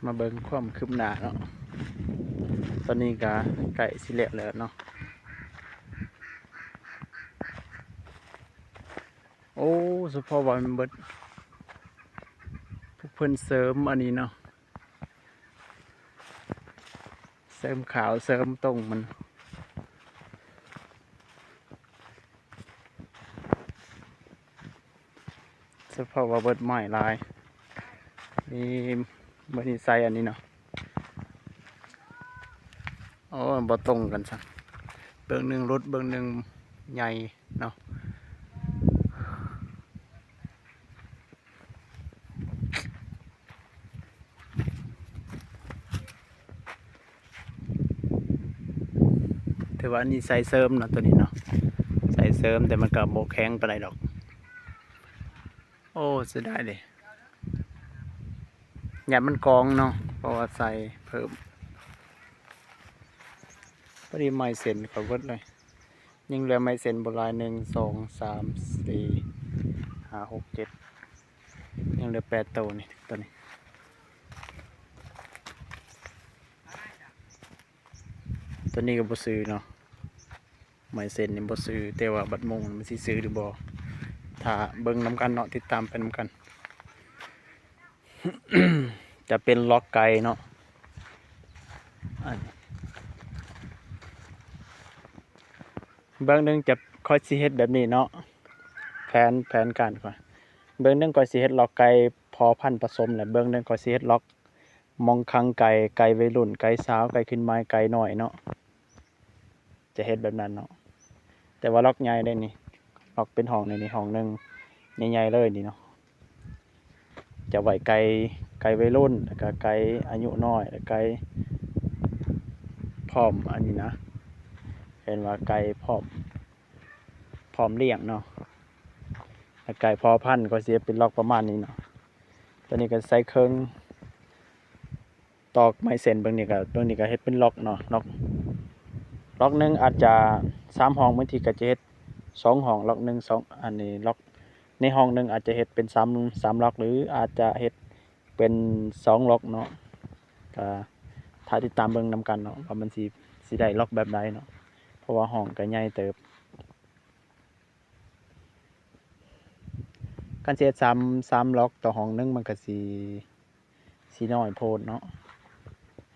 ມາເບິ່ງຄວາມຄືບໜ້າເນາະ ຕອນນີ້ກໍໃກ້ຊິແລ້ວແລ້ວເນາະ. ໂອ້ ສະເພາະວ່າມັນເບິດ ພວກເພິ່ນເສີມອັນນີ້ເນາະ ເສີມຂາວເສີມຕົງມັນ ສະເພາະວ່າເບິດໄມ້ຫຼາຍ ມີມື້ນີ້ໃສ່ອັນນີ້ເນາະ. ໂອ້ ບໍ່ຕົງກັນຊ້ຳ ເບື້ອງໜຶ່ງຫຼຸດ ເບື້ອງໜຶ່ງໃຫຍ່ເນາະ. ຖືວ່າອັນນີ້ໃສ່ເສີມເນາະ ໂຕນີ້ເນາະ ໃສ່ເສີມ ແຕ່ມັນກໍບໍ່ແຂງປານໃດດອກ. ໂອ້ ເສຍດາຍເດ້ ຢ້ານມັນກອງເນາະ ເພາະວ່າໃສ່ເພີ່ມ. ພໍດີໄມ້ເສັ້ນຂ້ອຍເບິດເລີຍ ຍັງເຫຼືອໄມ້ເສັ້ນບໍ່ຫຼາຍ ໜຶ່ງ ສອງ ສາມ ສີ່ ຫ້າ ຫົກ ເຈັດ ຍັງເຫຼືອແປດໂຕນີ້ ໂຕນີ້ ໂຕນີ້ກໍບໍ່ຊື້ເນາະ. ໄມ້ເສັ້ນນີ້ບໍ່ຊື້ ແຕ່ວ່າບັດມຸງມັນຊິຊື້ຫຼືບໍ່ ຖ້າເບິ່ງນຳກັນເນາະ ຕິດຕາມໄປນຳກັນ. ຈະເປັນລັອກໄກເນາະ ອັນ ເບື້ອງໜຶ່ງຈະ ຂ້ອຍຊິເຮັດແບບນີ້ເນາະ ແຜນ ແຜນການຂ້ອຍ ເບື້ອງໜຶ່ງຂ້ອຍຊິເຮັດລັອກໄກພໍພັນປະສົມ ແລະ ເບື້ອງໜຶ່ງຂ້ອຍຊິເຮັດລັອກ ໝ່ອງຂັງໄກ່ ໄກ່ໄວລຸ້ນ ໄກ່ສາວ ໄກ່ຂຶ້ນມາ ໄກ່ນ້ອຍເນາະ ຈະເຮັດແບບນັ້ນເນາະ. ແຕ່ວ່າລັອກໃຫຍ່ເດ້ນີ້ ລັອກເປັນຫ້ອງນີ້ ນີ້ຫ້ອງໜຶ່ງໃຫຍ່ໆເລີຍນີ້ເນາະ ຈະໄວ້ໄກ່ ໄກ່ໄວລຸ້ນ ແລ້ວກະໄກ່ອາຍຸນ້ອຍ ແລ້ວໄກ່ພ້ອມອັນນີ້ນະ ເອີ້ນວ່າໄກ່ພ້ອມ ພ້ອມລ້ຽງເນາະ ແລ້ວໄກ່ພໍພັນກໍຊິເປັນລັອກປະມານນີ້ເນາະ. ຕອນນີ້ກໍໃສ່ເຄິ່ງ ຕອກໄມ້ເສັ້ນເບິ່ງນີ້ກໍ ເບິ່ງນີ້ກໍເຮັດເປັນລັອກເນາະ ລັອກ ລັອກໜຶ່ງອາດຈະສາມຫ້ອງ ບາງທີກໍຈະເຮັດສອງຫ້ອງ ລັອກໜຶ່ງ ສອງ ອັນນີ້ລັອກ ໃນຫ້ອງໜຶ່ງອາດຈະເຮັດເປັນສາມ ສາມລັອກ ຫຼືອາດຈະເຮັດເປັນສອງລັອກເນາະ. ກໍຖ້າຕິດຕາມເບິ່ງນຳກັນເນາະ ວ່າມັນຊິ ຊິໄດ້ລັອກແບບໃດເນາະ ເພາະວ່າຫ້ອງກໍໃຫຍ່ເຕີບ. ຄັນຊິເຮັດສາມ ສາມລັອກຕໍ່ຫ້ອງໜຶ່ງ ມັນກໍຊິ ຊິນ້ອຍໂພດເນາະ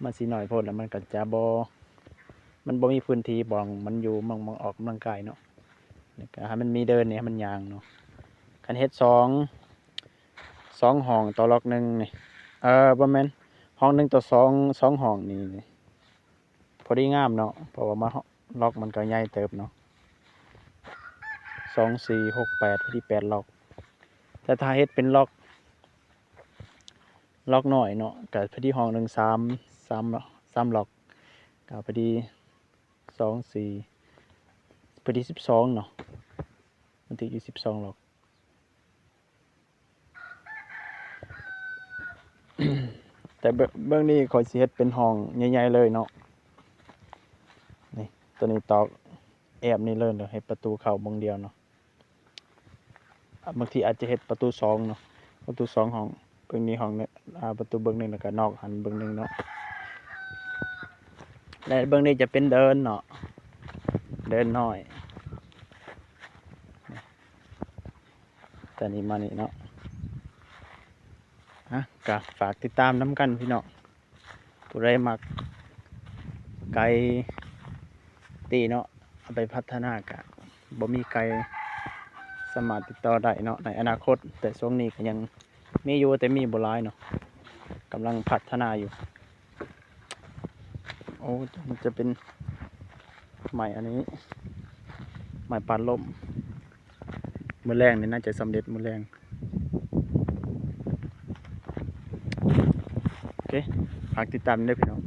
ມັນຊິນ້ອຍໂພດ ແລ້ວມັນກໍຈະບໍ່ ມັນບໍ່ມີພື້ນທີ່ບ່ອນມັນຢູ່ ໝ່ອງ ໝ່ອງອອກກຳລັງກາຍເນາະ ແລ້ວກໍໃຫ້ມັນມີເດີ່ນນີ້ ໃຫ້ມັນຍ່າງເນາະ. ຄັນເຮັດສອງ ສອງຫ້ອງຕໍ່ລັອກໜຶ່ງນີ້ ເອີ ບໍ່ແມ່ນ ຫ້ອງໜຶ່ງຕໍ່ສອງ ສອງຫ້ອງນີ້ ພໍດີງາມເນາະ ເພາະວ່າມາ ລັອກມັນກໍໃຫຍ່ເຕີບເນາະ ສອງ ສີ່ ຫົກ ແປດ ພໍດີແປດລັອກ. ແຕ່ຖ້າເຮັດເປັນລັອກ ລັອກນ້ອຍເນາະ ກໍພໍດີຫ້ອງໜຶ່ງ ສາມ ສາມ ສາມລັອກ ກໍພໍດີ ສອງ ສີ່ ພໍດີສິບສອງເນາະ ມັນຖືກຢູ່ສິບສອງລັອກ. ແຕ່ເບິ່ງ ເບິ່ງນີ້ຂ້ອຍຊິເຮັດເປັນຫ້ອງໃຫຍ່ໆເລີຍເນາະ ນີ້ ໂຕນີ້ຕອກແອບນີ້ເລີຍ ເຮັດປະຕູເຂົ້າເບິ່ງດຽວເນາະ. ອ່າ ບາງທີອາດຈະເຮັດປະຕູສອງເນາະ ປະຕູສອງຫ້ອງ ເບິ່ງນີ້ຫ້ອງໜຶ່ງ ອ່າ ປະຕູເບິ່ງໜຶ່ງ ແລ້ວກໍນອກຫັ້ນເບິ່ງໜຶ່ງເນາະ ແລະ ເບິ່ງນີ້ຈະເປັນເດີ່ນເນາະ ເດີ່ນນ້ອຍ ຕອນນີ້ມານີ້ເນາະ. ອ່ະ ກໍຝາກຕິດຕາມນຳກັນພີ່ນ້ອງ ຜູ້ໃດມັກໄກ່ຕີເນາະ ເອົາໄປພັດທະນາກະບໍ່ມີໄກ່ ສາມາດຕິດຕໍ່ໄດ້ເນາະ ໃນອະນາຄົດ ແຕ່ຊ່ວງນີ້ກໍຍັງມີຢູ່ ແຕ່ມີບໍ່ຫຼາຍເນາະ ກຳລັງພັດທະນາຢູ່. ໂອ້ ມັນຈະເປັນໄມ້ອັນນີ້ ໄມ້ປານລົມ ມື້ແລງນີ້ໜ້າຈະສຳເລັດມື້ແລງ. ໂອເຄ ຝາກຕິດຕາມເດີພີ່ນ້ອງ.